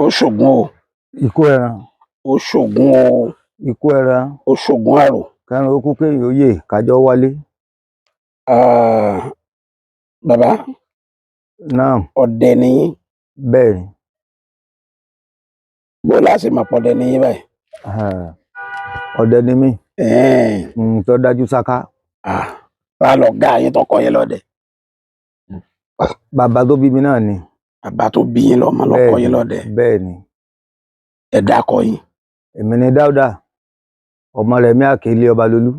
Ó ṣògùn o. Ikú ẹran. Ó ṣògùn o. Ikú ẹran. Ó ṣògùn àrò. Kẹrin ó kú kéèyàn ó yè kájọ wálé. Ah, bàbá. Náà. Ọdẹ ni yín? Bẹ́ẹ̀ ni. Bó láti mọ̀ pọ̀dẹ ni yín báyìí? Ah, ọdẹ ni mí. Ẹ̀ẹ́n. Tó dájú sáká. Ah, ta lọ̀gá yín tó kọ́ yín lọ́dẹ? Bàbá tó bí mi náà ni. Bàbá tó bí yín lọ́mọ ló kọ́ yín lọ́dẹ? Bẹ́ẹ̀ ni. Ẹ dákọ yín. Èmi ni Dáúdà ọmọ rẹ̀ mi àkèlé Ọbalolú.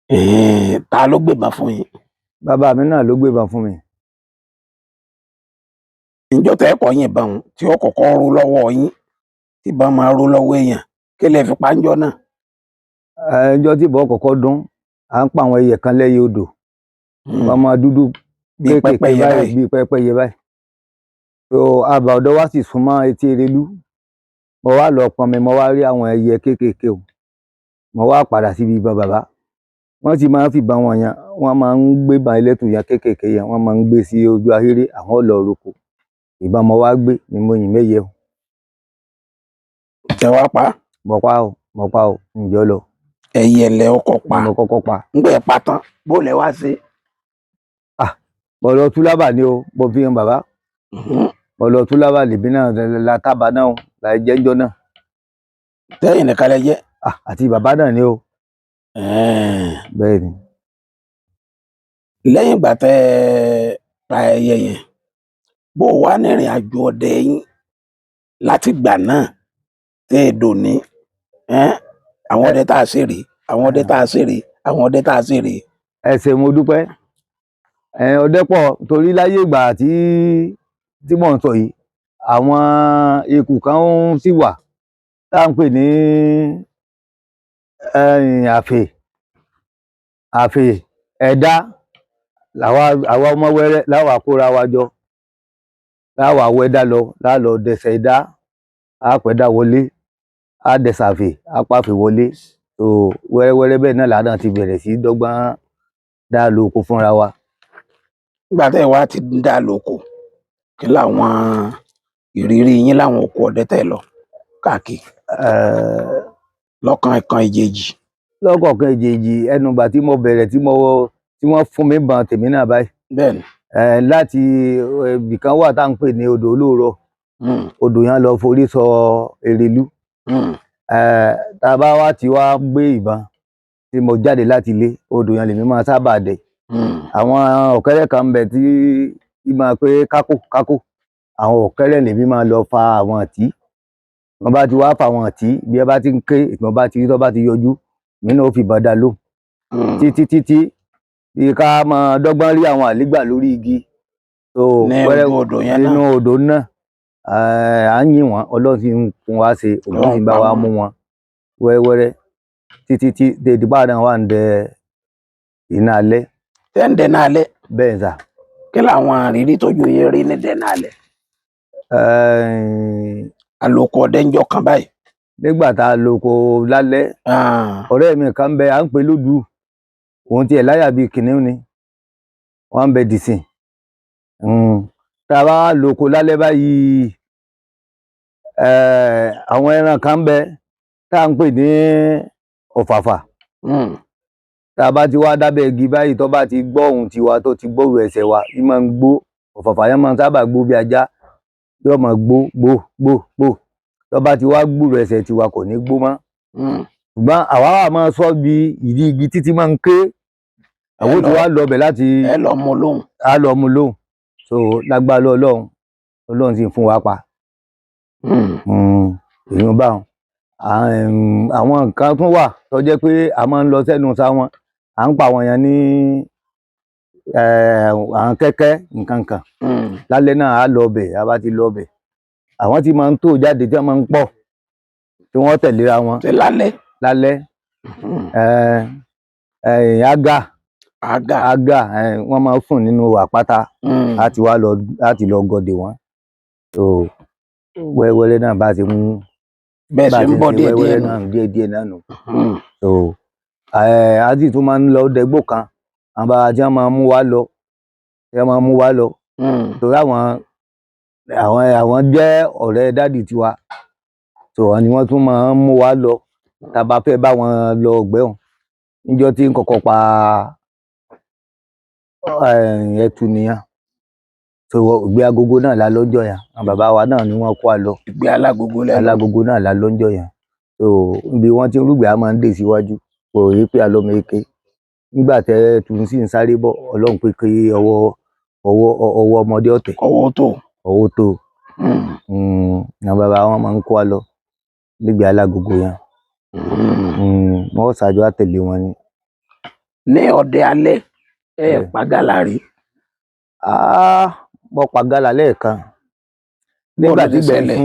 Ẹ̀ẹ́n, ta ló gbébọn fún yín? Bàbá mi náà ló gbébọn fún mi. Ǹjọ́ tẹ́ ẹ kọ́ yìnbọn òun tí ó kọ́kọ́ ró lọ́wọ́ yín, tí ìbọn máa ró lọ́wọ́ èèyàn, kí lẹ fi pa ńjọ́ náà? Ẹjọ́ tí ìbọn kọ́kọ́ dún, à ń pa àwọn ẹyẹ kan lẹ́yìn odò. Wọ́n máa dúdú Bíi kéékèèké pẹ́pẹ́yẹ báyìí. Báyìí. Bíi pẹ́pẹ́yẹ báyìí. So àbà ọ̀dọ̀ wa sì súnmọ́ etí Erelú. Mo wá lọ pọnmi, mo wá rí àwọn ẹyẹ kéékèèké o. Mo wá padà síbi ìbọn bàbá. Wọ́n sì máa ń fìbọn wọn yẹn, wọ́n máa ń gbé ìbọn ẹlẹ́tù yẹn kéékèèké yẹn, wọ́n máa ń gbé sí ojú ahéré, àwọn ò lọ roko. Ìbọn mo wá gbé ni mo yìn mẹ́yẹ o. Tẹ wá pa? Mo pa o, mo pa o, ǹjọ́ lọ. Ẹyẹ lẹ ọkọ̀ pa? Mo kọ́kọ́ pa. Ńgbà ẹ pa tán, bó lẹ wá ṣe? Mo lọ túlábà ni o, mo fi hàn bàbá. Mo lọ túlábà lèmi náà la tábà náà o, la jẹ́ ńjọ́ náà. Tẹ́yìn nìkan lẹ jẹ́? Ah, àti bàbá náà ni o. Ẹ̀ẹ́n. Bẹ́ẹ̀ ni. Lẹ́yìn ìgbà tẹ́ ẹ pa ẹyẹ yẹn, bó o wá nírìn àjò ọdẹ yín láti ìgbà náà tẹ́ ẹ dòní, ẹ́n, àwọn ọdẹ tá a ṣe rèé, àwọn ọdẹ tá a ṣe rèé, àwọn ọdẹ tá a ṣe rèé. Ẹ ṣé, mo dúpẹ́. Ẹ ọdẹ pọ̀ torí láyé ìgbà tí mò ń sọ yìí, àwọn eku kan ń sì wà tá à ń pè ní ẹ̀yìn àfè àfè ẹ̀dá làwa àwa ọmọ wẹ́rẹ́ láwa kóra wa jọ láwa wẹ́dá lọ lálọ dẹsẹ̀ ẹ̀dá, á pẹ̀dá wọlé, á dẹsàfè, á pàfè wọlé. So wẹ́rẹ́wẹ́rẹ́ bẹ́ẹ̀ náà làwa náà ti bẹ̀rẹ̀ sí dọ́gbọ́n dá lóko fúnra wa. Nígbà tẹ́ ẹ wá ti ń dá lóko, kí làwọn ìrírí yín láwọn oko ọdẹ tẹ́ ẹ lọ káàkiri lọ́kàn kan ìjèjì? Lọ́kọ̀ọ̀kan ìjèjì, ẹnu ìgbà tí mo bẹ̀rẹ̀ tí wọ́n fún mi bọn tèmi náà báyìí. Bẹ́ẹ̀ni. Láti ibì kan wà tá à ń pè ní odò olóòrọ̀. Odò yẹn lọ forí sọ Erelú. Tá a bá wá ti wá gbé ìbọn tí mo jáde láti ilé, odò yẹn lèmi máa sábà dẹ. Àwọn ọ̀kẹ́rẹ́ kan ń bẹ tí máa pé kákò kákò, àwọn ọ̀kẹ́rẹ́ lèmi máa lọ fa àwọn ọ̀tí. Wọ́n bá ti wá fa àwọn ọ̀tí, bí ẹ bá ti ń ké, ìbọn bá ti rí tó bá ti yọjú, èmi náà ó fi ìbọn dá lóhùn. Títí títí bí ká máa dọ́gbọ́n rí àwọn àlégbà lórí igi. So ní wẹ́rẹ́ ojú odò yẹn náà. Nínú odò náà, à ń yìn wọ́n, Ọlọ́run sì ń fún wa ṣe, òun sì ń bá wa mú wọn wẹ́rẹ́wẹ́rẹ́ títí tí dédé báwa náà wà ń dẹ iná alẹ́. Tẹ́ ń dẹ náà alẹ́? Bẹ́ẹ̀ sà. Kí làwọn àrírí tójú yín rí ní dẹ náà alẹ́? Àlòkù ọdẹ ń jọ kan báyìí. Nígbà tá a lóko lálẹ́, ọ̀rẹ́ mi kan ń bẹ, à ń pè lódù, òun tiẹ̀ láyà bíi kìnìún ni, wọ́n ń bẹ dìsìn. Tá a bá lóko lálẹ́ báyìí, àwọn ẹran kan ń bẹ tá à ń pè ní ọ̀fàfà. Tá a bá ti wá dábẹ́ igi báyìí, tó bá ti gbọ́ ohùn tiwa, tó ti gbóhùn ẹsẹ̀ wa, í máa ń gbó. Ọ̀fàfà yẹn máa ń sábà gbó bí ajá, yóò máa gbó gbó gbó gbó. Tó bá ti wá gbúrò ẹsẹ̀ tiwa, kò ní gbó mọ́. Ṣùgbọ́n àwa wà máa sọ bí ìdí igi títí máa ń ké, àwọn tí wàá lọ bẹ̀ láti ẹ lọ mú lóhùn. Á lọ mú lóhùn. So lágbára Ọlọ́run, Ọlọ́run sì ń fún wa pa. Èèyàn bá wọn. Àwọn nǹkan tún wà tó jẹ́ pé a máa ń lọ sẹ́nu sáwọn, à ń pa àwọn yẹn ní àwọn kẹ́kẹ́ nǹkan kan. Lálẹ́ náà á lọ bẹ̀, a bá ti lọ bẹ̀, àwọn tí máa ń tó jáde tí wọ́n máa ń pọ̀ tí wọ́n tẹ̀léra wọn. Ṣe lálẹ́? Lálẹ́. Àgà. Àgà. Àgà, wọ́n máa ń sùn nínú àpáta. Láti wá lọ láti lọ gọdẹ wọn. So wẹ́rẹ́wẹ́rẹ́ náà bá ti ń bẹ́ẹ̀ bá ṣe ti ń ń bọ̀ ṣe díẹ̀ díẹ̀ wẹ́rẹ́wẹ́rẹ́ nù. Náà díẹ̀ díẹ̀ náà nù. So a sì tún máa ń lọ dẹgbó kan, àwọn bàbá tí wọ́n máa ń mú wa lọ, tí wọ́n máa ń mú wa lọ torí àwọn Àwọn jẹ́ ọ̀rẹ́ dádì tiwa, tó wọn ni wọ́n tún máa ń mú wa lọ tá a bá fẹ́ bá wọn lọ ọgbẹ́ wọn. Níjọ́ tí ń kọ́kọ́ pa ẹtu nìyẹn, tó ìgbé agogo náà la lọ́jọ́ yẹn. Àwọn bàbá wa náà ni wọ́n kó wa lọ. Ìgbé alágogo lẹ́nu. Alágogo náà la lọ́jọ́ yẹn. Tó ibi wọ́n ti ń rúgbìn á máa ń dè síwájú, kò rí pé alọ́mọ eke nígbà tẹ́ ẹtu sì ń sáré bọ̀. Ọlọ́run pé kí ọwọ́ ọmọdé ọ̀tẹ̀, Ọwọ́ tó. Ọwọ́ tó. Àwọn bàbá wọn máa ń kó wa lọ nígbà alágogo yẹn. Wọ́n ṣáájú àtẹ̀lé wọn ni. Ní ọdẹ alẹ́ ẹ Bẹ́ẹ̀. pa gálà rí? Mo pa gálà lẹ́ẹ̀kan nígbà Bó ló ti ṣẹlẹ̀?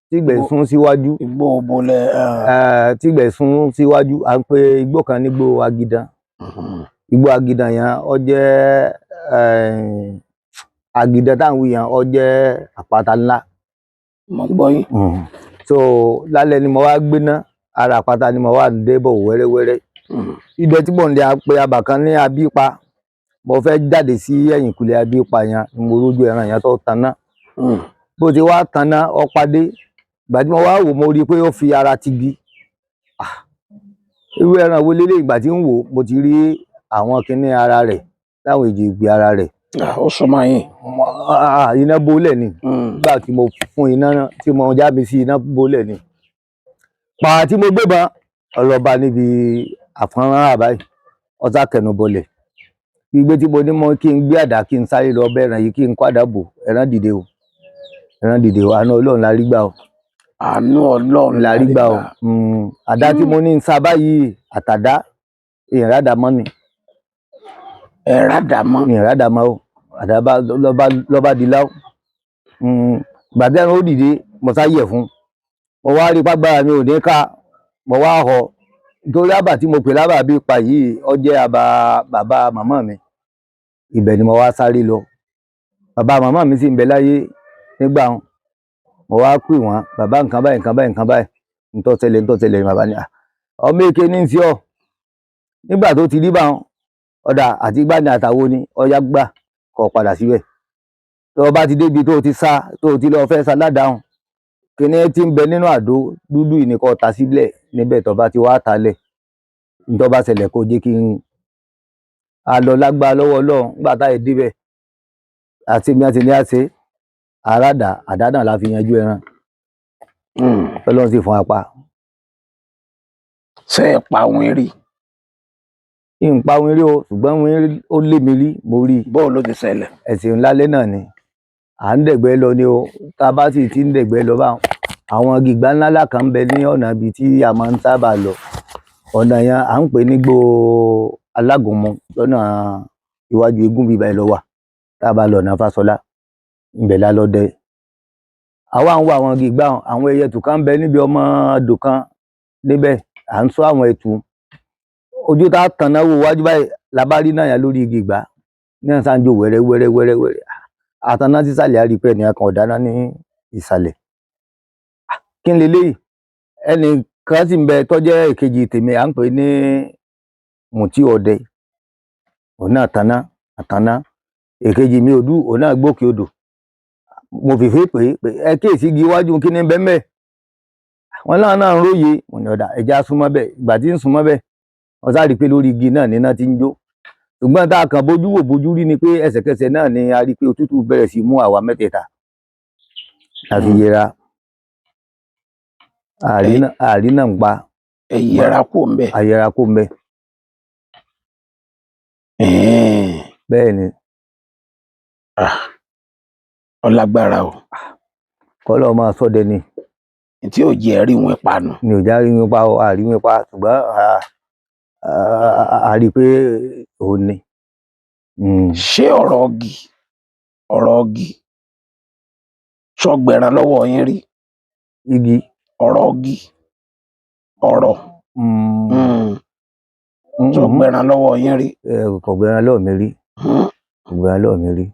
tígbẹ̀ sún síwájú. Igbó bolẹ. Tígbẹ̀ sún síwájú, à ń pe igbó kan nígbó Agidan. Igbó Agidan yẹn, ó jẹ́ Agidan táwọn wí yẹn, ó jẹ́ àpáta ńlá. Mo ń gbọ́ yín. So lálẹ́ ni mo wá gbéná ara àpáta ni mo wá dé bọ̀ wẹ́rẹ́wẹ́rẹ́. Ibẹ̀ tí mò ń lé, a pe abà kan ní Abípa. Mo fẹ́ jáde sí ẹ̀yìnkùlé Abípa yẹn ni mo rójú ẹran yẹn tó taná. Bó ti wá taná, ó padé. Ìgbà tí mo wá wò, mo rí i pé ó fi ara tigi. Irú ẹran wo lélẹ̀? Ìgbà tí ń wò, mo ti rí àwọn kinní ara rẹ̀ láwọn èjì ìgbé ara rẹ̀. Ó súnmọ́ yín. Iná bólẹ̀ ni. Nígbà tí mo fún iná náà, tí mo jáde sí, iná bólẹ̀ ni. Pàá tí mo gbébọn ọlọ́ba níbi àfọ̀nrán àbáyé, ọ̀sà kẹnubọlẹ̀. Gbígbé tí mo ní mọ́ kí n gbé àdá kí n sáré lọ bẹ́ ẹran yìí, kí n kó àdá bò, ẹran dìde o, ẹran dìde o. Àánú Ọlọ́run la rí gbà o. Àánú Ọlọ́run La rí gbà o. Àdá tí mo ní ń sa báyìí, àtàdá ìrìn àdá mọ́ ni. Ẹ rádà mọ́. Ìrìn àdá mọ́ o. Àdá bá lọ́ba di láwù. Gbàdẹ́rùn ó dìde, mo sá yẹ̀ fún, mo wá rí pàgbára mi ò ní ká, mo wá họ nítorí àbà tí mo pè lábà bí pa yìí, ó jẹ́ àbà bàbá màmá mi. Ibẹ̀ ni mo wá sáré lọ. Bàbá màmá mi sì ń bẹ láyé nígbà wọn. Mo wá pè wọ́n, bàbá, nǹkan báyìí, nǹkan báyìí, nǹkan báyìí, ntọ́ ṣẹlẹ̀, ntọ́ ṣẹlẹ̀. Bàbá ni, ọmọ èké ní í sí ọ nígbà tó ti rí báwọn ọ̀dà àti gbani àtàwo ni ọ̀yá gbà kó padà síbẹ̀. Tó o bá ti débi tó o ti sá, tó o ti lọ fẹ́ sá ládàáhùn, kíní tí ń bẹ nínú àdó dúdú yìí ni kó ta sílẹ̀ níbẹ̀. Tó bá ti wá talẹ̀, ntọ́ bá ṣẹlẹ̀, kó jẹ́ kí n a lọ lágbára lọ́wọ́ Ọlọ́run. Nígbà táyé débẹ̀ àti mi àti ní àṣẹ àràdà àdá náà la fi yanjú ẹran. Ọlọ́run sì fún wa pa. Ṣé ẹ pa òun rí? Npa wọn rí o, ṣùgbọ́n wọn ó lé mi rí, mo rí i. Bó ló ti ṣẹlẹ̀? Ẹ̀sìn ńlálẹ́ náà ni à ń dẹ̀gbẹ́ lọ ni o. Tá a bá sì ti ń dẹ̀gbẹ́ lọ báwọn, àwọn gìgbà ńláńlá kan ń bẹ ní ọ̀nà ibi tí a máa ń sábà lọ. Ọ̀nà yẹn à ń pè ní gbó Alágúnmu, lọ́nà iwájú eégún bíbá ẹ lọ wà. Tá a bá lọ ọ̀nà Fáṣọlá ibẹ̀ la lọ dẹ. Àwa ń wo àwọn gìgbà, àwọn ẹyẹ ẹtù kan ń bẹ níbi ọmọ odò kan níbẹ̀, à ń sọ àwọn ẹtù. Ojú tá a tàn náà wò wájú báyìí, la bá rí náà yẹn lórí igi ìgbà ní ọ̀sán jó wẹ́rẹ́ wẹ́rẹ́ wẹ́rẹ́ wẹ́rẹ́. Àtàná sísàlẹ̀, á rí i pé ẹnìkan kan ọ̀dáná ní ìsàlẹ̀. Kí n lè léyìí? Ẹnì kan sì ń bẹ tó jẹ́ èkejì tèmi, à ń pè ní Mùtí Ọdẹ. Òun náà taná àtàná. Èkejì mi òdú, òun náà gbókè odò. Mo fìfé pè é pé ẹ kíyèsí igi iwájú, kí ni bẹ́ẹ̀ mẹ́? Wọn náà náà ń róye. Mo ní ọ̀dà, ẹja súnmọ́ bẹ́ẹ̀. Ìgbà tí ń súnmọ́ bẹ́ẹ̀, wọ́n sáré pé lórí igi náà níná ti ń jó. Ṣùgbọ́n tá a kàn bójú wò bójú rí ni pé ẹsẹ̀kẹsẹ̀ náà ni a rí i pé òtútù bẹ̀rẹ̀ sí mú àwa mẹ́tẹ̀ẹ̀ta la fi yẹra. Àrí náà ń pa. Ẹ yẹra kó ń bẹ̀. Àyẹra kó ń bẹ. Bẹ́ẹ̀ ni. Ọlágbára o. Kọ́lọ́ máa sọ́dẹ ni. Tí ò jẹ́ rí wọn panu. Mi ò já rí wọn pa o, àrí wọn pa, ṣùgbọ́n a rí i pé òun ni. Ṣé ọ̀rọ̀ ọ̀gì sọgbẹ̀ràn lọ́wọ́ yín rí? Igi? Ọ̀rọ̀ ọ̀gì, ọ̀rọ̀. Sọgbẹ̀ràn lọ́wọ́ yín rí? Kò gbẹran lọ́wọ́ mi rí. Kò gbẹran lọ́wọ́ mi rí.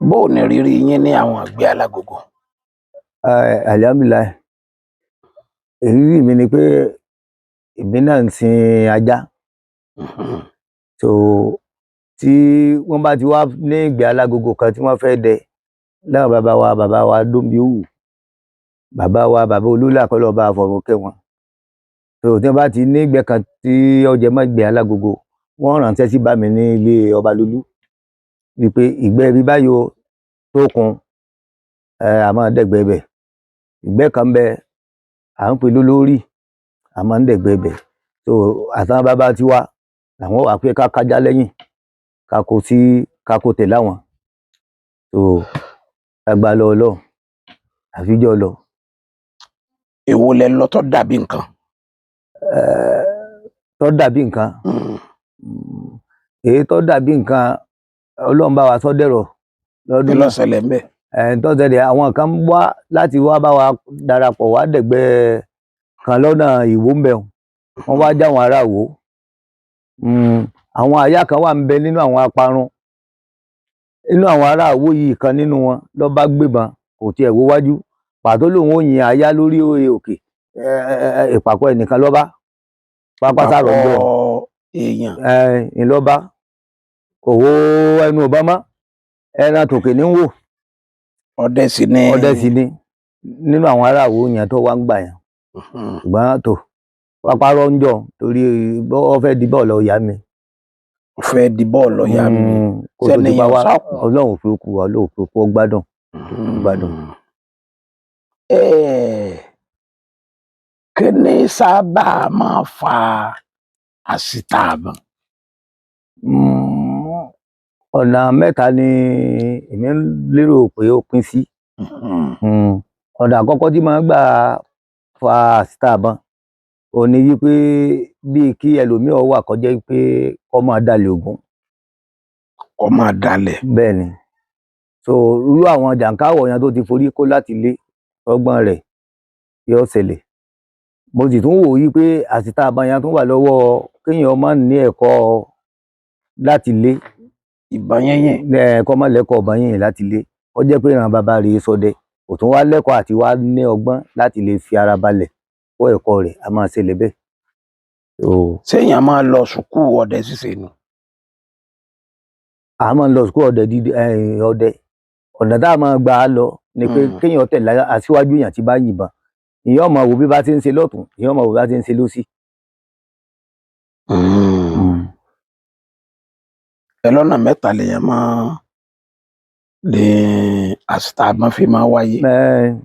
Bó o ní rírí yín ní àwọn àgbẹ̀ alágogo? Alhamdulillahi, ìrírí mi ni pé èmi náà ń sin ajá. So Tí wọ́n bá ti wá ní ìgbẹ́ alágogo kan tí wọ́n fẹ́ dẹ láwọn bàbá wa, bàbá wa Dómbiówù, bàbá wa bàbá Olúlà, kọ́ lọ́ọ́ bá fọ̀run kẹ́ wọn. Tó tí wọ́n bá ti ní ìgbẹ́ kan tí ó jẹ mọ́ ìgbẹ́ alágogo, wọ́n ránṣẹ́ sí bá mi ní ilé Ọbalolú wípé ìgbẹ́ ibi báyìí o tó kun a máa dẹ̀gbẹ́ bẹ̀. Ìgbẹ́ kan ń bẹ à ń pè lólórí, a máa ń dẹ̀gbẹ́ bẹ̀. So àtàwọn bàbá tiwa làwọn wà pé ká kájá lẹ́yìn, ká kó sí, ká kó tẹ̀lé àwọn. So lágbára lọ́wọ́ Ọlọ́run àfijọ́ lọ. Èwo lẹ lọ tó dàbí nǹkan? Tó dàbí nǹkan, èyí tó dàbí nǹkan, Ọlọ́run bá wa sọ dẹ̀rọ̀ Kí lọ́dún ló náà. ṣẹlẹ̀ ńbẹ̀? Tó ṣẹlẹ̀, àwọn kan wá láti wá bá wa darapọ̀ wá dẹ̀gbẹ́ kan lọ́nà Ìwó ń bẹ̀ wọ́n wá já àwọn ará Ìwó. Àwọn àyà kan wà ń bẹ nínú àwọn aparun nínú àwọn ará Ìwó yìí, kan nínú wọn ló bá gbébọn, kò tiẹ̀ wo wájú, pàtó lòun ò yin àyà lórí òkè ìpàkọ́ ẹnìkan ló bá pápá sàrọ̀ ń bọ̀. Àpapọ̀ èèyàn. Ńlọba kò wo ẹnu ọba mọ́, ẹran tòkè ní wò. Ọdẹ sì ni. Ọdẹ sì ni nínú àwọn ará Ìwó yẹn tó wá ń gbà yẹn. Ṣùgbọ́n tó pápá rọ́njọ torí ó fẹ́ di bọ́ọ̀lù ọ̀yá mi. Ó fẹ́ di bọ́ọ̀lù ọ̀yá mi. Kó tó Sẹ́ni di pa yẹn wá sá kú. Ọlọ́run ò fi kú, Ọlọ́run ò fi kú, ó gbádùn, gbádùn. Kí ni sábà máa fa àsìtà àbọ̀n? Ọ̀nà mẹ́ta ni èmi ń lérò pé ó pín sí. Ọ̀nà àkọ́kọ́ tí máa ń gbà fa àsìtà àbọ̀n òun ni wípé bíi kí ẹlòmíràn wà kó jẹ́ pé kó máa dalẹ̀ Ògún. Kó máa dalẹ̀. Bẹ́ẹ̀ ni. So irú àwọn jàǹkáwọ̀ yẹn tó ti forí kó láti ilé, ọgbọ́n rẹ̀ yóò ṣẹlẹ̀. Mo sì tún wò wípé àsìtà àbọ̀n yẹn tún wà lọ́wọ́ kéèyàn má ní ẹ̀kọ́ láti ilé. Ìbọn yínyìn. Kó má lẹ́kọ̀ọ́ ìbọn yínyìn láti ilé. Ó jẹ́ pé ìran bàbá rẹ̀ ṣọdẹ, kò tún wá lẹ́kọ̀ọ́ àti wá ní ọgbọ́n láti lè fi ara balẹ̀ kọ́ ẹ̀kọ́ rẹ̀, a máa ṣẹlẹ̀ bẹ́ẹ̀. Séèyàn máa lọ sùkúù ọdẹ ṣíṣe ni? A máa ń lọ sùkúù ọdẹ dídí ọdẹ. Ọ̀nà tá a máa gbà á lọ ni pé kéèyàn tẹ̀lé aṣíwájú èèyàn tí bá yìnbọn. Ìyẹn ó máa wò bí bá ti ń ṣe lọ́tùn, ìyẹn ó máa wò bí bá ti ń ṣe lósì. Ẹ lọ́nà mẹ́ta lèèyàn máa lè àsìtà àbọ̀n fi máa wáyé.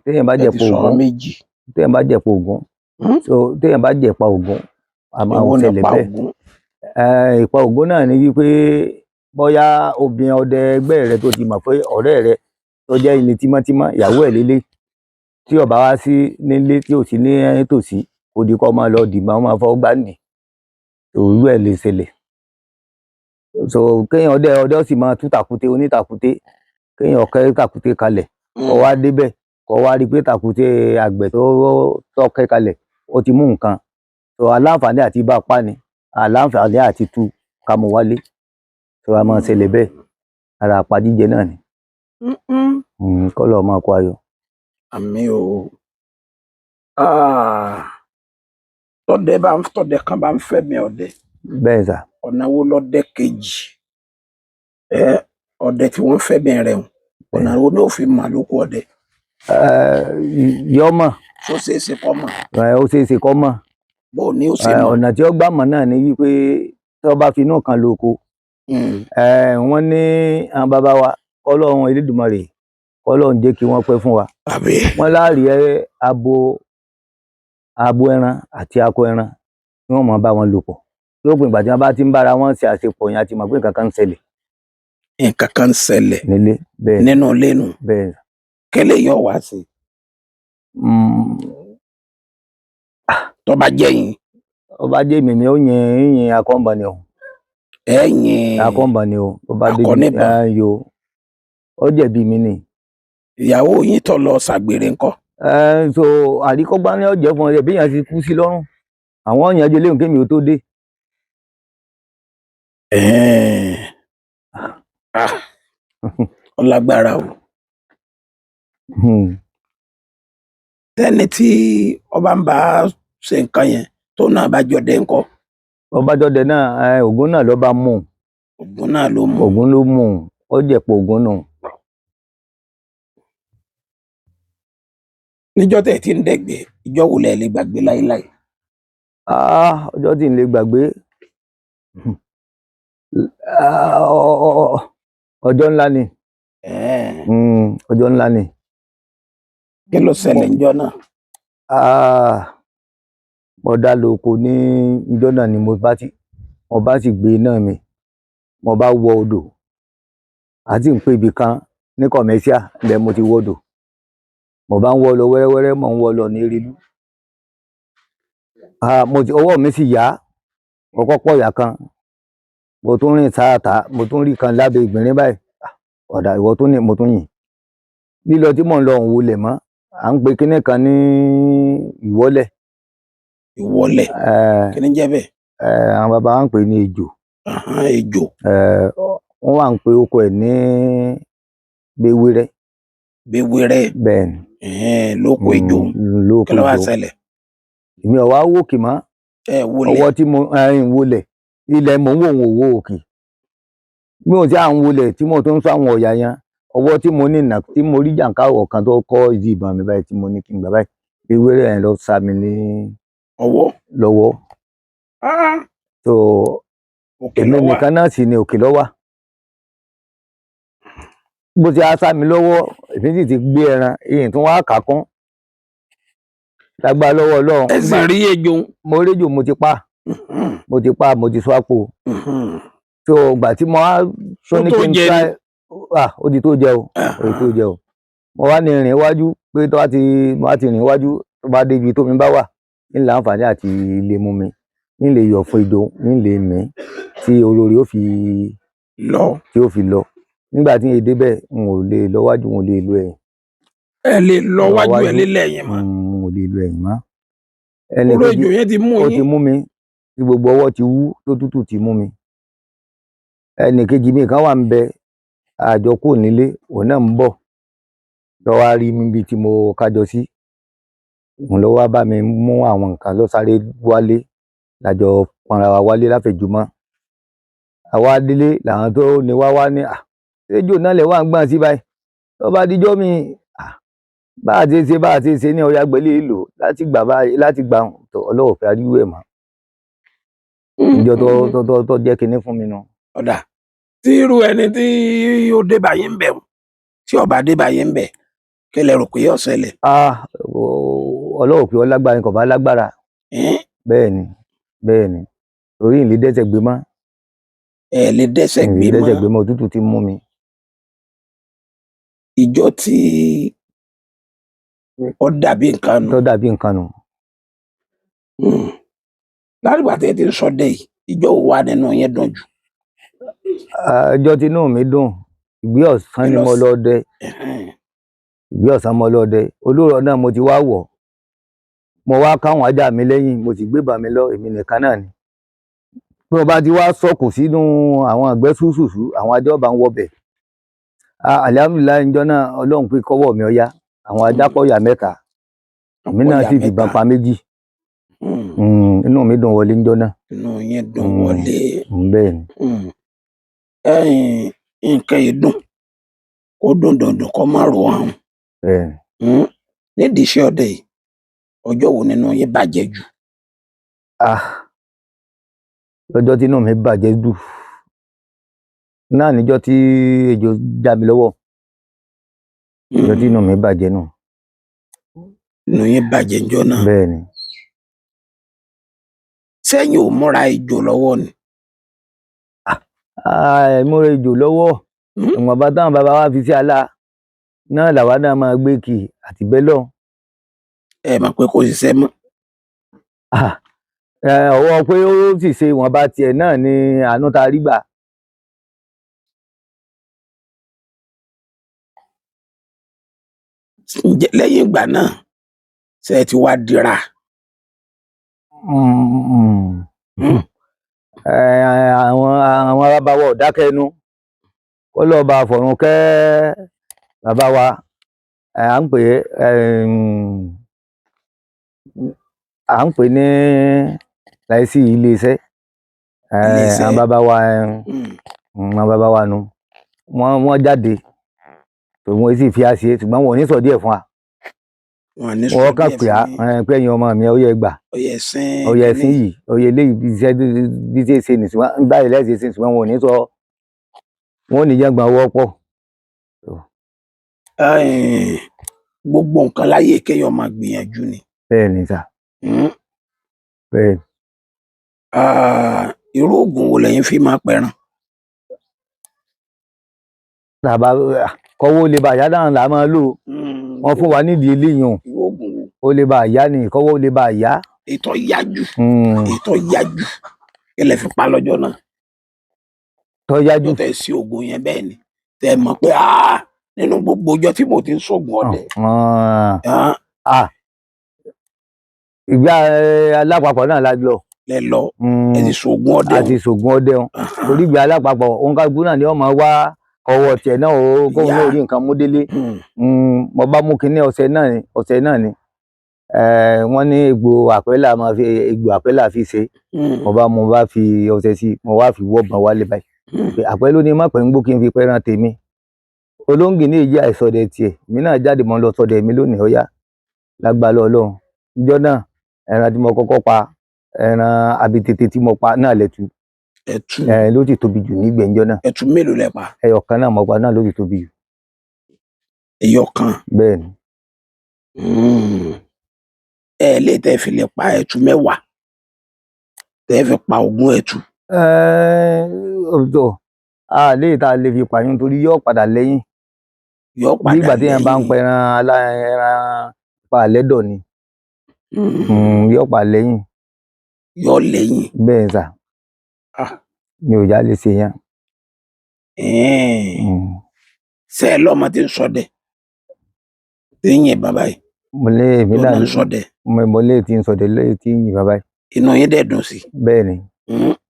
Téèyàn bá Ẹ ti jẹ̀pọ̀ sọ Ògún, méjì. téèyàn bá jẹ̀pọ̀ Ògún, so téèyàn bá jẹ̀pa Ògún, a máa Èwo ṣẹlẹ̀ nípa bẹ́ẹ̀. Ògún? Ìpa Ògún náà ni wípé bóyá obìnrin ọdẹ ẹgbẹ́ rẹ tó ti mọ̀ pé ọ̀rẹ́ rẹ tó jẹ́ ẹni tímọ́tímọ́, ìyàwó ẹ̀ lélẹ̀, tí ó bá wá sí nílé, tí ò sí ní tòsí, kò di kó máa lọ dìbọn máa fọwọ́ gbá nìdí. Irú ẹ̀ lè ṣẹlẹ̀. So kéèyàn ọdẹ ọdẹ ó sì máa tú tàkúté onítàkúté, kéèyàn kẹ́ tàkúté kalẹ̀, kó wá débẹ̀, kó wá rí pé tàkúté àgbẹ̀ tó kẹ́ kalẹ̀ ó ti mú nǹkan. So aláǹfààní àti bá pa ni, aláǹfààní àti tú ká mú wálé. So a máa ṣẹlẹ̀ bẹ́ẹ̀. Ara àpá jíjẹ náà ni. Kọ́lọ́run máa kó ayọ̀. Àmín o. Tọ́dẹ kan bá ń fẹ̀mí ọdẹ. Bẹ́ẹ̀ sà. Ọ̀nà wo lọdẹ kejì? Ọdẹ tí wọ́n fẹ̀mí rẹ̀ hùn. Ọ̀nà wo ni ó fi mọ̀ lóko ọdẹ? Yọ́ mọ̀. Ṣó ṣeé ṣe kó mọ̀? Ó ṣeé ṣe kó mọ̀. Bó o ní ó ṣe mọ̀? Ọ̀nà tí ó gbà mọ̀ náà ni wípé tí ó bá finú kan lóko. Wọ́n ní àwọn bàbá wa, kọ́lọ́run Elédùmarè, kọ́lọ́run jẹ́ kí wọ́n pẹ́ fún wa. Àbí? Wọ́n láàrí abo ẹran àti akọ ẹran tí wọ́n máa bá wọn lò pọ̀. Lópin ìgbà tí wọ́n bá ti ń bára wọn ṣe àṣepọ̀ yẹn, a ti mọ̀ pé nǹkan kan ń ṣẹlẹ̀. Nǹkan kan ń ṣẹlẹ̀. Nílé. Bẹ́ẹ̀. Nínú ilé nù. Bẹ́ẹ̀. Kẹ́lẹ́ yóò wá sí. Tó bá jẹ́ yín. Ó bá jẹ́ èmi, ó yin akọ́ǹbọ̀n ni o. Ẹ yin Akọ́ǹbọ̀n ni o. Ó bá dé akọ níbọn. Yo. Ó jẹ̀bi mi ni. Ìyàwó yín tó lọ ṣàgbèrè ńkọ́? So àríkọ́gbá ní ọ̀jẹ̀ fún ẹ bí èèyàn ti kú sí lọ́rùn. Àwọn yanjú eléyìí kémi ó tó dé. Ó lágbára o. Tẹ́ni tí ọba ń bá ṣe nǹkan yẹn tó náà bá jọdẹ ńkọ́? Ọba jọdẹ náà, Ògún náà ló bá mú un. Ògún náà ló mú. Ògún ló mú un, ó jẹ̀pọ̀ Ògún nù. Níjọ́ tẹ̀ tí ń dẹ̀gbẹ́, ìjọ́ wo lẹ lè gbàgbé láíláí? Ah, ọjọ́ tí n lè gbàgbé. Ah, ọjọ́ ńlá ni. Ẹ̀ẹ́n, Ọjọ́ ńlá ni. Kí ló ṣẹlẹ̀ níjọ́ náà? Ah, mo dá lóko ní ìjọ́ náà ni mo bá sì gbé iná mi, mo bá wọ odò, àti ń pè ibì kan ní kọ̀mẹ́síà, ibẹ̀ mo ti wọ odò. Mo bá ń wọ́ lọ wẹ́rẹ́wẹ́rẹ́, mo ń wọ́ lọ ní Erelú. Ah, mo ti, ọwọ́ mi sì yá, mo kọ́kọ́ yà kan, mo tún rìn sáàtà, mo tún rí kan lábẹ́ ìgbìnrin báyìí. Ah, ọ̀dà ìwọ tún ní, mo tún yìn. Lílọ tí mò ń lọ òun wọlé mọ́, à ń pe kinní kan ní ìwọ́lẹ̀. Ìwọ́lẹ̀. Kí ni jẹ́ bẹ́ẹ̀? Àwọn bàbá wa ń pè ní ejò. Ahán, ejò. Wọ́n wà ń pe oko ẹ̀ ní Bewérẹ́. Bewérẹ́. Bẹ́ẹ̀ ni. Ẹ̀hẹ́n, lóko ejò. Lóko Kí ló wá ejò. ṣẹlẹ̀? Èmi ò wá wòkè mọ́. Ẹ wọlé. Ọwọ́ tí mo ń wọlé, ilẹ̀ mò ń wò ń wò òkè. Mi ò tí à ń wọlé tí mo tún ń sọ àwọn ọ̀yà yẹn. Ọwọ́ tí mo ní nà tí mo rí jàǹkáwọ̀ kan tó kọ́ ìdí ìbọn mi báyìí tí mo ní kí n gbà báyìí. Bewérẹ́ yẹn lọ sá mi ní ọwọ́. Lọ́wọ́. Ah! So, Òkè èmi ló wà. nìkan náà sì ni òkè lọ́wà. Bó ti á sá mi lọ́wọ́, èmi sì ti gbé ẹran, ìyìn tí wọ́n á kà kún. Lágbára lọ́wọ́ Ọlọ́run. Ẹ sì rí ejò. Mo réjò, mo ti pa. Mo ti pa, mo ti sọ àpò. So, ìgbà tí mo wá tó Ṣó ní tó kí n jẹ try ni? Ah, ó di tó jẹ o, ó di tó jẹ o. Mo wá ní rìn iwájú pé tó bá ti, mo bá ti rìn iwájú, tó bá dé ibi tómi bá wà, ń lè àǹfààní àti lè mú mi, ń lè yọ̀ fún ejò, ń lè mí tí oró rẹ̀ ó fi lọ. Tí ó fi lọ. Nígbà tí n dé bẹ́ẹ̀, n ò lè lọ wájú, n ò lè lọ ẹ̀yìn. Ẹ lè lọ Lọ wájú, ẹ wájú. lè lẹ́yìn mọ́. N ò lè lọ ẹ̀yìn mọ́. Ẹnì Oró kejì ejò yẹn ti mú ó ti yín. mú mi, tí gbogbo ọwọ́ ti wú, tó tútù ti mú mi. Ẹnì kejì mi kan wà ń bẹ, àjọ kúrò nílé, òun náà ń bọ̀. Lọ wá rí mi bí tí mo kájọ sí. Òun ló wá bá mi mú àwọn nǹkan lọ sáré wálé. Lájọ pọnra wa wálé láfẹ̀jùmọ́. Àwa délé làwọn tó ní wá wá ní, à, ejò náà lè wá ń gbọ̀n sí báyìí. Tó bá dijọ́ mi, à, bá a ti ṣe, bá a ti ṣe ní ọya gbẹ́lé ìlò láti gbà báyìí, láti gbà tó Ọlọ́run fẹ́ rí wẹ̀ mọ́. Ìjọ tó jẹ́ kinní fún mi nù. Ọ̀dà tí irú ẹni tí ó dé báyìí ń bẹ̀, tí ó bá dé báyìí ń bẹ̀, kí lẹ rò pé yóò ṣẹlẹ̀? Ah, Ọlọ́run pé ó lágbára ni kò bá lágbára. Ẹ́n? Bẹ́ẹ̀ ni, bẹ́ẹ̀ ni. Torí ìlé dẹ́sẹ̀ gbé mọ́. Ẹ lè dẹ́sẹ̀ Ìlé gbé dẹ́sẹ̀ mọ́. gbé mọ́, òtútù ti mú mi. Ìjọ tí ó dàbí nǹkan nù. Tó dàbí nǹkan nù. Látìgbà tí ẹ ti ń ṣọdẹ yìí, ìjọ wo wà nínú yẹn dùn jù? Ah, ọjọ́ tí inú mi dùn, ìgbé ọ̀sán ni mo lọ dẹ. Ìgbé ọ̀sán mo lọ dẹ. Olóòrọ̀ náà mo ti wá wọ̀. Mo wá káwọn ajá mi lẹ́yìn, mo sì gbé ìbọn mi lọ, èmi nìkan náà ni. Bí mo bá ti wá sọ̀kò sínú àwọn àgbẹ̀ ṣúṣùṣú, àwọn ajá ọba ń wọbẹ̀. Ah, alhamdulillahi, ńjọ́ náà Ọlọ́run pé kọ́wọ́ mi ó yá. Àwọn ajá pọ̀ yà mẹ́ta. Èmi náà sì fìbọn pa méjì. Inú mi dùn wọlé ńjọ́ náà. Inú yín dùn wọlé. Bẹ́ẹ̀ ni. Ẹ̀yin, nǹkan yìí dùn. Kó dùn dùn dùn kó má ro àrùn. Bẹ́ẹ̀ ni. Nídìí iṣẹ́ ọdẹ yìí, ọjọ́ wo nínú yín bàjẹ́ jù? Ah, lọ́jọ́ tí inú mi bàjẹ́ jù náà níjọ́ tí ejò já mi lọ́wọ́. Ọjọ́ tí inú mi bàjẹ́ nù. Inú yín bàjẹ́ ńjọ́ náà. Bẹ́ẹ̀ ni. Sẹ́yìn ò múra ejò lọ́wọ́ ni? Ah, múra ejò lọ́wọ́. Ìwọ̀nba táwọn bàbá wa fi sí alá náà làwa náà máa gbé kì àti bẹ́ẹ̀ lọ. Ẹ mọ̀ pé kò ṣiṣẹ́ mọ́. Ah, ọwọ́ pé ó sì ṣe ìwọ̀nba tiẹ̀ náà ni àánú ta rí gbà. Ǹjẹ́ lẹ́yìn ìgbà náà ṣé ẹ ti wá dira? Àwọn arábáwọ̀ ò dákẹ́ ẹnu. Kó lọ́ọ́ bá fọ̀run kẹ́ bàbá wa. À ń pè é, à ń pè ní láìsí ilé-iṣẹ́. Ilé-iṣẹ́. Àwọn bàbá wa, Àwọn bàbá wa nu wọ́n jáde tó wọ́n sì fi àṣe, ṣùgbọ́n wọn ò ní sọ díẹ̀ fún wa. Wọn ní sọ Wọ́n kàn díẹ̀ pè á fún yín. pé ẹ̀yin ọmọ mi, ó yẹ gbà, Ọyẹ ẹ̀sìn ọyẹ ẹ̀sìn yìí, ọyẹ eléyìí bí iṣẹ́ bí ṣe ṣe nìṣúwọ́n báyìí lẹ́sẹ̀ ṣe, ṣùgbọ́n wọn ò ní sọ, wọn ò ní jẹ́gbọ́n wọ́pọ̀. Gbogbo nǹkan láyé kéèyàn máa gbìyànjú ni. Bẹ́ẹ̀ ni sà. Bẹ́ẹ̀. Ah, irú oògùn wo lẹ̀yin fi máa pẹran? Tàbá kọ́wọ́ lè bá àyá náà là máa lò. Wọ́n fún wa nídìí eléyìí hàn. Irú oògùn wo? Ó lè bá àyá ni, kọ́wọ́ lè bá àyá. Ètò yájú, ètò yájú kí lẹ fi pa lọ́jọ́ náà? Tó yájú. Tó tẹ sí oògùn yẹn, bẹ́ẹ̀ ni tẹ mọ̀ pé nínú gbogbo ọjọ́ tí mo ti ń ṣoògùn ọdẹ. Ìgbà alápapọ̀ náà la lọ. Lẹ lọ, ẹ ti ṣoògùn ọdẹ. A ti ṣoògùn ọdẹ wọn torí ìgbà alápapọ̀ òǹkàgbọ́n náà ni wọ́n máa wá ọwọ́ tiẹ̀ náà ó kóun náà rí nǹkan mú délé. Mo bá mú kinní ọṣẹ náà ni, ọṣẹ náà ni wọ́n ní egbò àpẹ́là, máa fi egbò àpẹ́là fi ṣe. Mo bá mo bá fi ọṣẹ sí, mo wá fi wọ́ bọn wálé báyìí. Pé àpẹ́ ló ní má pẹ́ ń gbó kí n fi pẹ́ràn tèmi olóńgì ní èyí àìsọdẹ tiẹ̀, èmi náà jáde mọ́ lọ sọdẹ mi lónìí. Ọ̀yá lágbára Ọlọ́run, ìjọ náà ẹran tí mo kọ́kọ́ pa, ẹran abitete tí mo pa náà lẹ́tu. Ẹtu. Ẹ ló ti tóbi jù nígbẹ̀njọ́ náà. Ẹtu mélòó lẹ pa? Ẹyọ kan náà mo pa náà ló ti tóbi jù. Ẹyọ kan? Bẹ́ẹ̀ ni. Ẹ lè tẹ fi lè pa ẹtu 10, tẹ fi pa 20 ẹtu? Ọ̀tọ̀ a lè ta lè fi pààyàn torí yóò padà lẹ́yìn. Yọ padà Bí ìgbà téèyàn bá ń lẹ́yìn. pẹran ẹran pa lẹ́dọ̀ ni. Yóò pa lẹ́yìn. Yọ lẹ́yìn. Bẹ́ẹ̀ sà. Mi ò já lè ṣe yẹn. Ṣé ẹ lọ́mọ tí ń ṣọdẹ, tí ń yìn bàbá yìí? Mo lé èmi Tó náà náà ń ṣọdẹ. Mo lé tí ń ṣọdẹ, lé tí ń yìn bàbá yìí. Inú yín dẹ̀ dùn sí? Bẹ́ẹ̀ ni.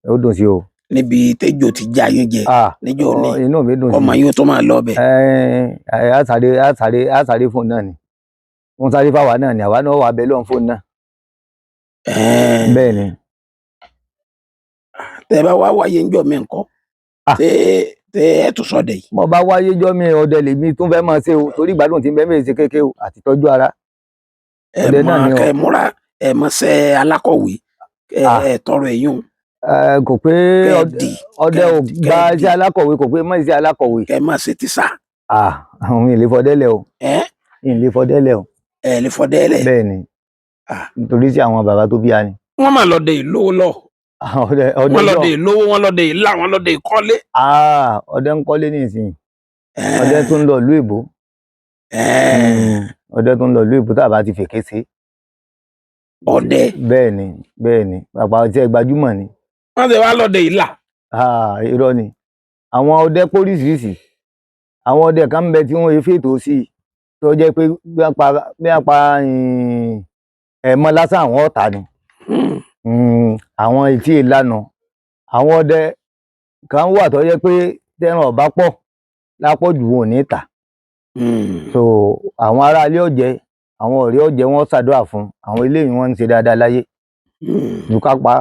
Ó dùn sí o. Níbi tẹ́jọ́ ti já yín jẹ níjọ́ ní Inú mi dùn sí. ọmọ yín tó máa lọ bẹ̀. Ẹ á sáré, á sáré, á sáré fóònù náà ni, wọ́n sáré fáwa náà ni, àwa náà wà bẹ́ẹ̀ lọ́n fóònù náà. Bẹ́ẹ̀ ni. Tẹ́ bá wá wáyé ńjọ́ mi ńkọ́, tẹ ẹ tún ṣọdẹ yìí? Mo bá wáyé jọ́ mi, ọdẹ lèmi tún fẹ́ máa ṣe o, torí ìgbádùn tí ń bẹ mí ṣe kékeré o àti tọ́jú ara. Ẹ Ọdẹ mọ náà ni o. kẹ múra, ẹ mọ sẹ alákọ̀wé, ẹ ẹ tọrọ ẹ̀yún. Kò pé Kẹ́ ọdẹ dì, ọdẹ ò kẹ́ gba dì. iṣẹ́ alákọ̀wé, kò pé mọ́ iṣẹ́ alákọ̀wé. Kẹ má ṣe tíṣà. Àwọn ìlé fọdẹ́lẹ̀ o. Ìlé fọdẹ́lẹ̀ o. Ẹ lè fọdẹ lẹ. Bẹ́ẹ̀ ni, nítorí sí àwọn bàbá tó bí a ni. Wọ́n máa lọdẹ ìlówó lọ. Ọdẹ ọdẹ Wọ́n náà lọdẹ ìlówó, wọ́n lọdẹ ìlà, wọ́n lọdẹ ìkọ́lé. Ọdẹ ń kọ́lé nísìnyí, ọdẹ tó ń lọ ìlú èbó. Ọdẹ tó ń lọ ìlú èbó tá a bá ti fèké ṣe. Ọdẹ. Bẹ́ẹ̀ ni, bẹ́ẹ̀ ni, pàpà ọtí gbajúmọ̀ ni. Wọ́n ti wá lọdẹ ìlà. Irọ́ ni, àwọn ọdẹ póríṣiríṣi, àwọn ọdẹ kan ń bẹ tí wọ́n fètò sí i tó jẹ́ pé bí wọ́n pa ẹ̀mọ́ lásán àwọn ọ̀tá ni. Àwọn etí ìlànà àwọn ọdẹ kan wà tó jẹ́ pé tẹ́ran ọ̀bá pọ̀ lápọ̀jù wọn ò ní tà. So àwọn aráalé ọ̀jẹ̀, àwọn ọ̀rẹ́ ọ̀jẹ̀, wọ́n ṣàdúrà fún àwọn eléyìí, wọ́n ń ṣe dáadáa láyé ju ká pa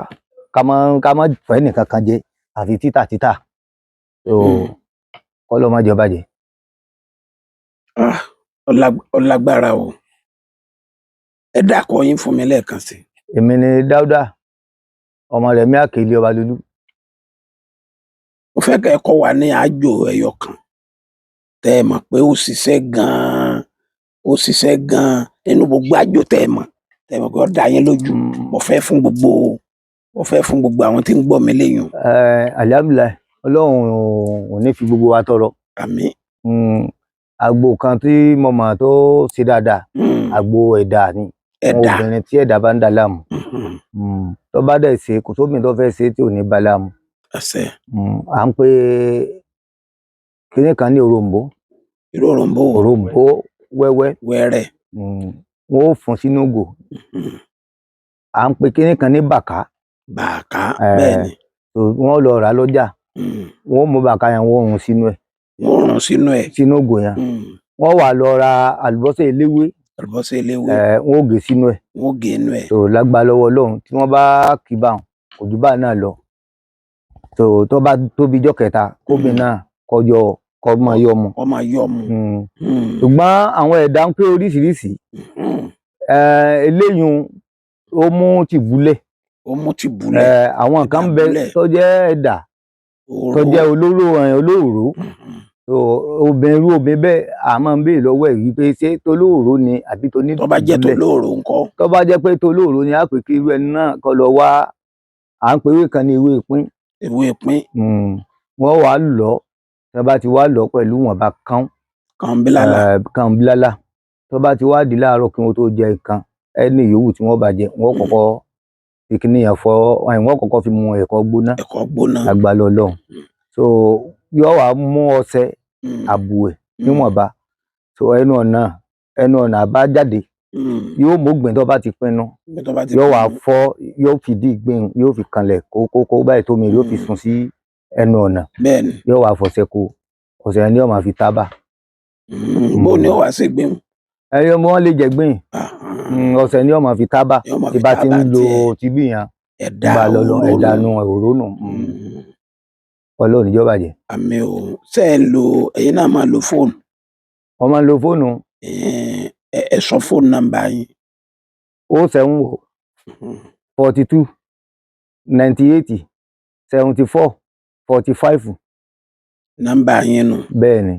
ká má fẹ́ nìkan kan jẹ àfi títà títà. So kọ́lọ́ má jẹ́ ó bàjẹ́. Ọlágbára o. Ẹ dákọ yín fún mi lẹ́ẹ̀kan sí. Èmi ni Dáúdà ọmọ rẹ̀ mí àkèlé ọba lulú. Mo fẹ́ kẹ́ ẹ kọ́ wa ní àjò ẹyọ kan tẹ́ ẹ mọ̀ pé ó ṣiṣẹ́ gan-an, ó ṣiṣẹ́ gan-an nínú gbogbo àjò tẹ́ ẹ mọ̀ pé ó dá yín lójú. Mo fẹ́ fún gbogbo àwọn tí ń gbọ́ mi léyìn. Alihamudulilayi, Ọlọ́run ò ní fi gbogbo wa tọrọ. Àmín. Àgbo kan tí mo mọ̀ tó ṣe dáadáa, àgbo ẹ̀dà ni. Àwọn Ẹ̀dà. obìnrin tí ẹ̀dà bá ń dà láàmú, tó bá dẹ̀ ṣe, kò sóbìnrin tó fẹ́ ṣe tí ò ní bá láàmú. Àṣẹ. À ń pè kinní kan ní òrombó. Irú òrombó wo? Òrombó wẹ́wẹ́. Wẹ́rẹ́. Wọ́n ó fún sínú ìgò. À ń pè kinní kan ní bàká. Bàká, bẹ́ẹ̀ ni. Wọ́n lọ rà á lọ́jà, wọ́n ó mú bàká yẹn, wọ́n ó run sínú ẹ̀. Wọ́n rún sínú ẹ̀. Sínú ìgò yẹn. Wọ́n wà lọ ra àlùbọ́sà eléwé. Àlùbọ́sà eléwé. Wọ́n ó gé sínú ẹ̀. Wọ́n ó gé inú ẹ̀. So lágbára lọ́wọ́ Ọlọ́run, tí wọ́n bá kì í bá wọn, kò jù bá náà lọ. Tó bá tóbi jọ́ kẹta, kóbìnrin náà kọjọ kọ́ máa yọ mu. Kó máa yọ mu. Ṣùgbọ́n àwọn ẹ̀dá ń pé oríṣiríṣi. Eléyìí ó mú tìbúlẹ̀. Ó mú ti búlẹ̀. Àwọn kan ń bẹ Ìdàbúlẹ̀. tó jẹ́ ẹ̀dà tó Òró. jẹ́ olóró, olóòró. So, obìnrin, irú obìnrin bẹ́ẹ̀, a máa ń béèrè lọ́wọ́ ẹ̀ wípé ṣé tolóòró ni àbí toní Tó bá jẹ́ tìbúlẹ̀. tolóòró ńkọ́? Tó bá jẹ́ pé tolóòró ni, á pè kí irú ẹni náà kó lọ wá, à ń pe ewé kan ní ewé ìpín. Ewé ìpín. Wọ́n wàá lọ̀, tí wọ́n bá ti wá lọ̀ pẹ̀lú ìwọ̀nba kán Kànbílálà. Kan bílálà, tó bá ti wá di láàárọ̀ kí wọ́n tó jẹ nǹkan ẹni yòówù tí wọ́n bá jẹ, wọ́n kọ́kọ́ fi kíní yẹn fọ́, wọ́n kọ́kọ́ fi mu ẹ̀kọ gbóná. Ẹ̀kọ gbóná. Lágbára Ọlọ́run. So yóò wá mú ọṣẹ àbùwẹ̀ níwọ̀nba, so ẹnu ọ̀nà àbájáde, yóò mú ìgbín tó bá ti pinnu, Ibi tó bá ti yóò wá pinnu. fọ́, yóò fìdí ìgbín, yóò fi kanlẹ̀ kókókó báyìí, tómi yóò fi sun sí ẹnu ọ̀nà. Yóò wá fọṣẹ kó, ọṣẹ yẹn ni yóò máa fi tábà. Bó ni ó wá sí gbìn? Ẹyọ wọn lè jẹ gbìn. Ọṣẹ ni yóò máa fi tábà. Yóò máa tí fi bá ti tábà ń lo tiẹ̀. tibí yẹn Ẹ̀dá bá lọ lọ òró ẹ̀dá nù. nu òró nù. Ọlọ́run níjọba jẹ. Àmín o. Ṣé ẹ lo, ẹ̀yin náà máa lo fóònù? Wọ́n máa ń lo fóònù. Ẹ sọ fóònù nọ́mbà yín. 070 42 98 74 45. Nọ́mbà yín nù. Bẹ́ẹ̀ ni.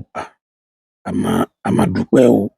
Àmọ́ àmọ́ dúpẹ́ o.